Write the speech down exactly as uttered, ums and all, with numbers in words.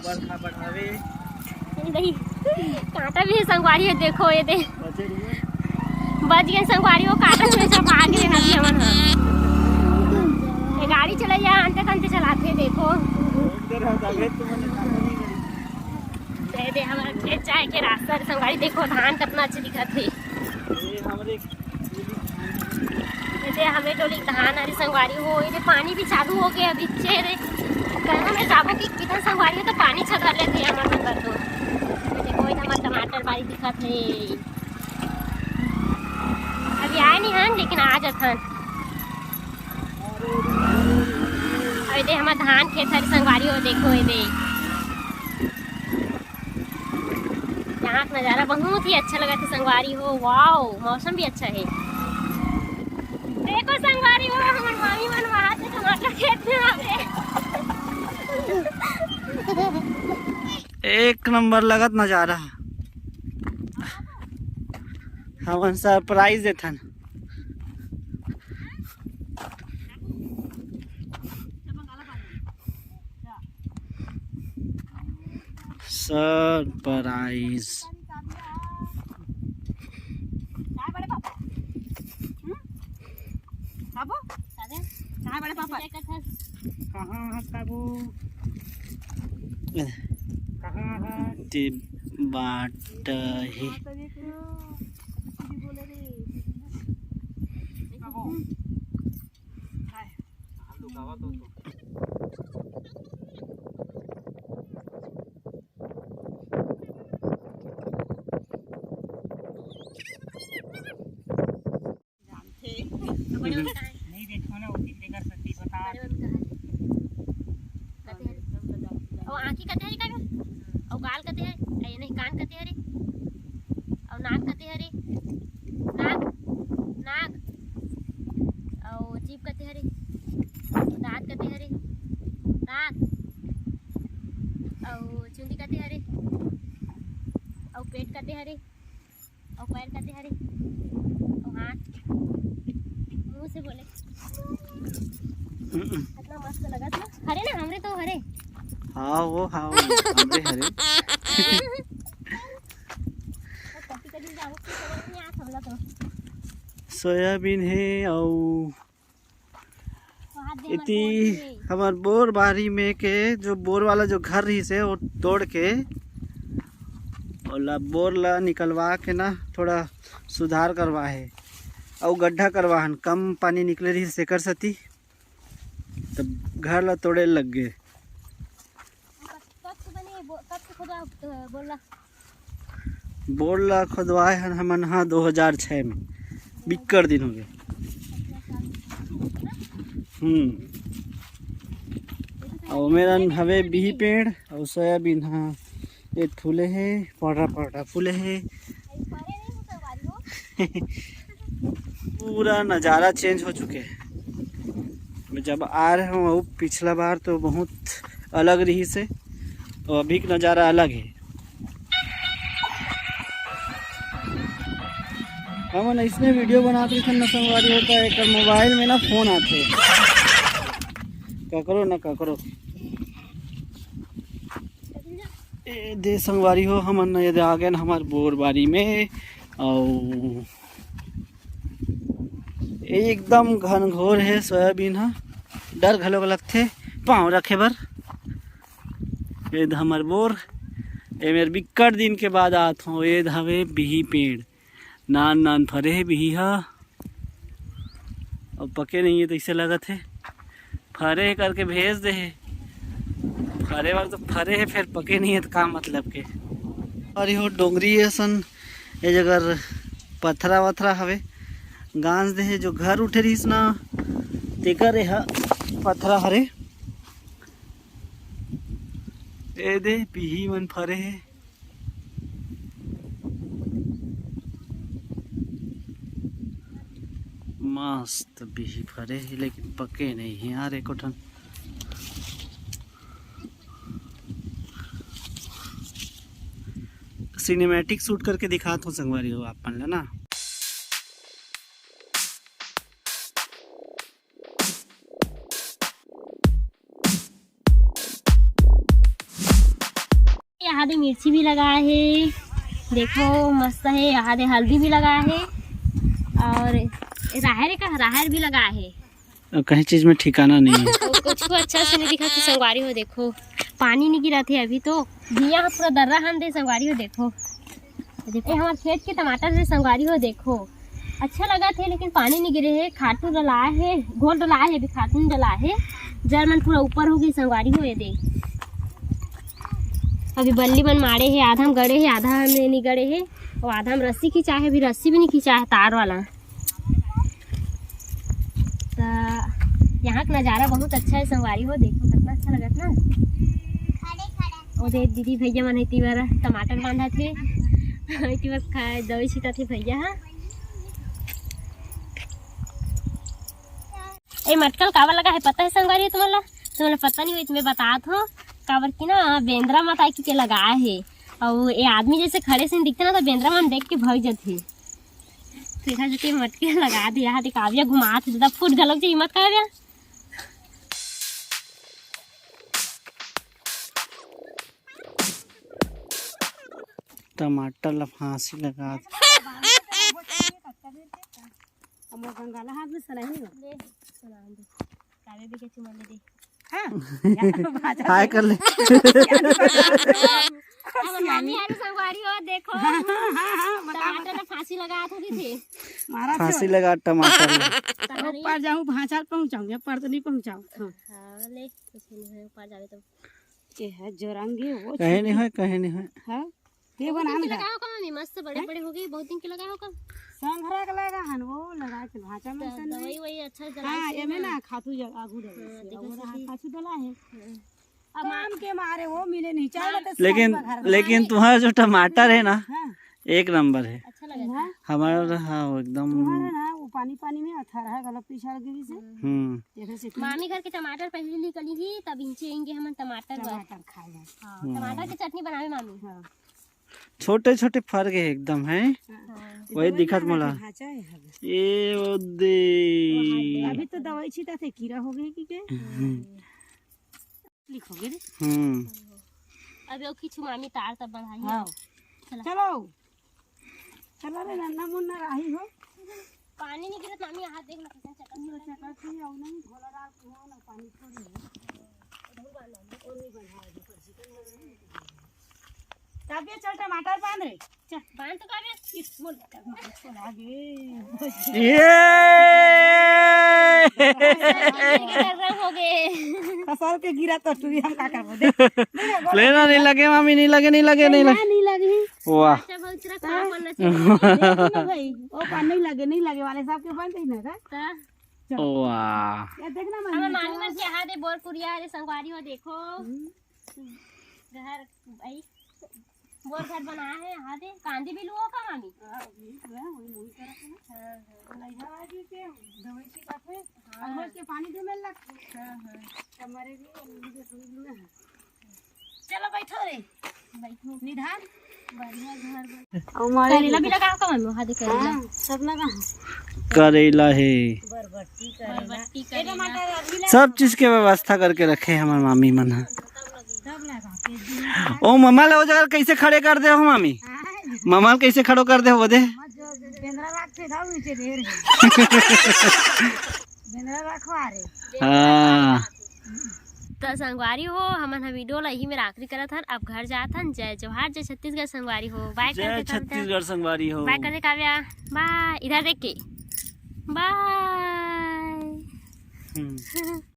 बरखा बढ़ावे। नहीं, कांटा भी हे संगवारी हो, देखो ये दे। बच गे संगवारी हो, कांटा में सब आ गे अभी हमन ह। ये गाड़ी चलइया अंते तंते चलाथे, देखो। ये दे हमर खेत जाए के रास्ता रे संगवारी, देखो धान कतना अच्छा दिखत हे। ये हमरे एदे हमरे डोली धान हरे संगवारी हो, एदे पानी भी चालू हो गे अभी चे रे। कहना मैं जाबो कि किधर संगवारी हो तो पानी छा धर लेथे हमर संगत हो। देखो, एदे हमर टमाटर बारी दिखत हे। अभी आए नहीं हन, लेकिन आ जाथन। अभी दे हमर धान खेत हरे संगवारी हो, देखो एदे। यहाँ का नज़ारा बहुत ही अच्छा लगा थे संगवारी हो। वाओ, मौसम भी अच्छा है। देखो संगवारी हो, हमारे मामी मन वहाँ से टमाटर खेत में आ गए। एक नंबर लगत नज़ारा। हमन सरप्राइज देथन। सरप्राइज। बाबू, कहाँ बड़े पापा? कहाँ बड़े पापा? कहाँ है बाबू? कहाँ है? ते बाट ही। जानथे। नहीं देखो ना, वो कितने कर सकती बता। बड़े बड़े कहाँ है? कते हरे? अउ आँखी कते हरे का? अउ गाल कते हरे? अरे नहीं, कान कते हरे? अउ नाक कते हरे? नाक, नाक। अउ जीभ कते हरे? दाँत कते हरे? दाँत। अउ चुंदी कते हरे? अउ पेट कते हरे? अउ पैर कते हरे? अउ हाथ, मुंह से बोले। हम्म। इतना मस्त लगा था। हरे ना, हमरे तो हरे। हाँ, वो, हाँ, वो, हमरे हरे। तो कभी कभी जाओ, तो समझ नहीं आ, हमला तो। सोयाबीन है अउ इति हमर बोर बारी में के जो बोर वाला जो घर रहिस हे, वो तोड़ के ओला, बोर ला निकलवा के ना थोड़ा सुधार करवा हे, अउ गड्ढा करवा हन, कम पानी निकले रहिस तेकर सेती, तब घर ला तोड़े लग गे। कब से बने, बो-, कब से खोदा, अ, बोला? बोर ला खोदवाए हन हमन हा दो हज़ार छह में, बिक्कट दिन हो गए। हम्म। अउ मेरन हवे बिही पेड़ अउ सोयाबीन हा, ये फूले हे, पड़रा पड़रा फूले हे। पूरा नज़ारा चेंज हो चुके हे। मैं जब आ रहे हूँ, वो पिछला बार तो बहुत अलग रहिस हे, तो अभी के नज़ारा अलग हे। हमन अइसने वीडियो बनात रहिथन न संगवारी हो, त एकर मोबाइल में ना फोन आथे, ककरो न ककरो। ए दे संगवारी हो, हमन न ये दे आ गए न हमर बोर बारी में, अउ एकदम घनघोर हे सोयाबीन ह, डर घलो लगथे पाँव रखे बर। ए दे हमर बोर, ए मेर बिक्कट दिन के बाद आत हों। ए दे हवे बिही पेड़, नान नान फरे हे बिही ह, अउ पके नहीं हे तइसे लगत हे। फरे हे करके भेज दे हे, फरे बर तो फरे हे, फेर पके नहीं हे त का मतलब के। अरे हो डोंगरी असन, ए जगह पथरा वथरा हवे, गांज दे हे, जो घर उठे रहिस ना, तेकर ए ह पथरा हरे। ए दे, बिही मन फरे हे। मस्त बिही फरे हे, लेकिन पके नहीं हे यार, एको ठन। सिनेमैटिक शूट करके दिखात हों संगवारी हो आप मन ला ना। आदे मिर्ची भी लगा हे, देखो मस्त हे। आदे हल्दी भी लगा हे और राहर का राहर भी लगा हे। अब कहीं चीज में ठिकाना नहीं है। कुछ को अच्छा से नहीं दिखा तो संगवारी हो, देखो पानी नहीं गिरा थे अभी तो। धिया ह पूरा दर्रा हन दे संगवारी हो, देखो। देखो, ये हमारे खेत के टमाटर हे संगवारी हो, देखो। अच्छा लगा थे, लेकिन पानी नहीं गिरे हे। खातू डला हे, घोल डला हे, अभी खातू नहीं डला हे। जर मन पूरा ऊपर हो गई संगवारी हो, ये दे। अभी बल्ली मन मारे हे, आधा में गड़े हे, आधा में नहीं गड़े हे, और आधा में रस्सी खिंचा हे, अभी रस्सी भी नहीं खिंचा हे तार वाला। त यहाँ का नजारा बहुत अच्छा हे संगवारी हो, देखो कितना अच्छा लगत ना। ओ दे दीदी भैया मन एती बर टमाटर बांधत हे, एती बर खा-, दवाई छिटत हे भैया ह। ए मटकल काबर लगा हे पता हे संगवारी तुमन ला? तुमन ला पता नहीं होही त मैं बतात हूँ, काबर कि ना बेंदरा मत आए के लगा हे, और ये आदमी जैसे खड़े से दिखते ना तो बेंदरा मन देख के भग जाते। तेरा जो के मटके लगा दिया है, काव्या घुमात हे, दादा फुट घलोक जाही मत काव्या। टमाटर ला फांसी लगा दे। हमर गंगाला हाथ में सलाही नहीं हो। ले, सलाही दे। काव्या भी के चुमा ले दे। हाँ। हाय कर ले। अब मामी आलू संगवारी हो, देखो। हाँ, हाँ, हाँ, हाँ, बता, टमाटर बता। में फांसी लगा थोड़ी थे। मारा फांसी छोड़। लगा टमाटर में। ऊपर जाऊँ, भांचा पहुँचाऊँ, या पर तो नहीं पहुँचाऊँ। हाँ। हाँ, ले, कुछ नहीं है, ऊपर जावे तो। ये है जोरंगी, वो कहीं नहीं है, कहीं नहीं है। हाँ, ये बहुत बना दिन के ना। लगाओ का मामी, मस्त बड़े हैं? बड़े हो गए, बहुत दिन के लगाओ का। संघरा के लगा हन, वो लगा के भांचा में तो से नहीं। दवाई वही अच्छा से हाँ, डलाई एमे ना। ना खातू जल आगू डले हाँ, से, देखो और सही। खातू डला है। हाँ। अब काम के मारे वो मिले नहीं, चाहे हाँ। तो लेकिन, साल भर घर लेकिन बनाए। तुम्हारा जो टमाटर है ना, हाँ। एक नंबर है। अच्छा लगा था। हाँ। हमारा रहा वो एकदम। तुम्हारा ना वो पानी पानी में अथरहा गलत पिछड़ गई से। हम्म। हम्म। देखो से मामी घर के टमाटर पहले निकली ही, तब इंचे इंगे हमन टमाटर बर। टमाटर खाए हैं। हाँ, हम्म। टमाटर की चटनी बनावे मामी। हाँ। छोटे छोटे फर के एकदम है। हाँ। वही दिखत मोला। ढांचा है हवे। ये वो दे। अभी तो दवाई छीटा थे, कीड़ा हो गए कि के? हम्म। लिख हो गए रे। हम्म। अबे वो खींचू मामी तार तब बढ़ाई। हाँ। चला। चलो। चला रे नन्ना मुन्ना राही हो। पानी नहीं गिरत मामी, हाथ देख लो कैसे चक्कर ये चक्कर थी, और नहीं, घोला डाल के हो ना, पानी थोड़ी है। और नहीं बना है, ऊपर से। काव्या, चल टमाटर बांध रे। चल, बांध तो काव्या। इस बोल, टमाटर छोड़ा गे। ये गरम हो गए। फसल के गिरा तो टूरी हम का करबो? देख, देख, बोल। लेना नहीं लगे मामी, नहीं लगे, नहीं लगे, नहीं लगे। नहीं लगी। वाह। अच्छा, बहुत सारा काम बनना चाहिए। देख ना भाई, वो पानी नहीं लगे, नहीं लगे वाले सबके बन रही ना का? का? वाह। ये देखना, हमारे मामी मन के हाथ है, बोर कुरिया रे, संगवारी हो, देखो। हम्म। घर, भाई, बोर घर बनाया है, हाथ है, कांदी भी लुओ का, मामी? हाँ, वही तो है, वही, वही तरफ है ना। हाँ, हाँ। लइहा आदि के दवाई छिटाथे, हाँ। अगमत के पानी दे में लग। हाँ, हाँ। हमारे भी, हम भी तो सुन लुए हैं। चलो बैठो रे, बैठो। निधान। बढ़िया घर बन-, और हमारे करेला भी लगाओ का मम्मी? हाँ, दे करेला। हाँ, सब लगा है। करेला है। बरबट्टी करेला। बरबट्टी ये करेला। टमाटर अभी लगा। सब चीज के व्यवस्था करके रखे हैं हमारे मामी मन ह। सब लगा के दिन ओ ममा ले, वो जगह कैसे खड़े कर दे हो मामी? हाँ। ममा ले कैसे खड़ो कर दे हो, वो दे। मत जो, जो बेंदरा राख के जाओ, इसे ढेर है। बेंदरा रखवा रे। हाँ। त संगवारी हो, हमन ह वीडियो ला इही मेर आखिरी करत हन। अब घर जात हन। जय जोहार, जय छत्तीसगढ़ संगवारी हो। बाय कर जय दे काव्या। छत्तीसगढ़ संगवारी हो। बाय कर दे काव्या। बाय। इधर देख के। बाय। हम्म।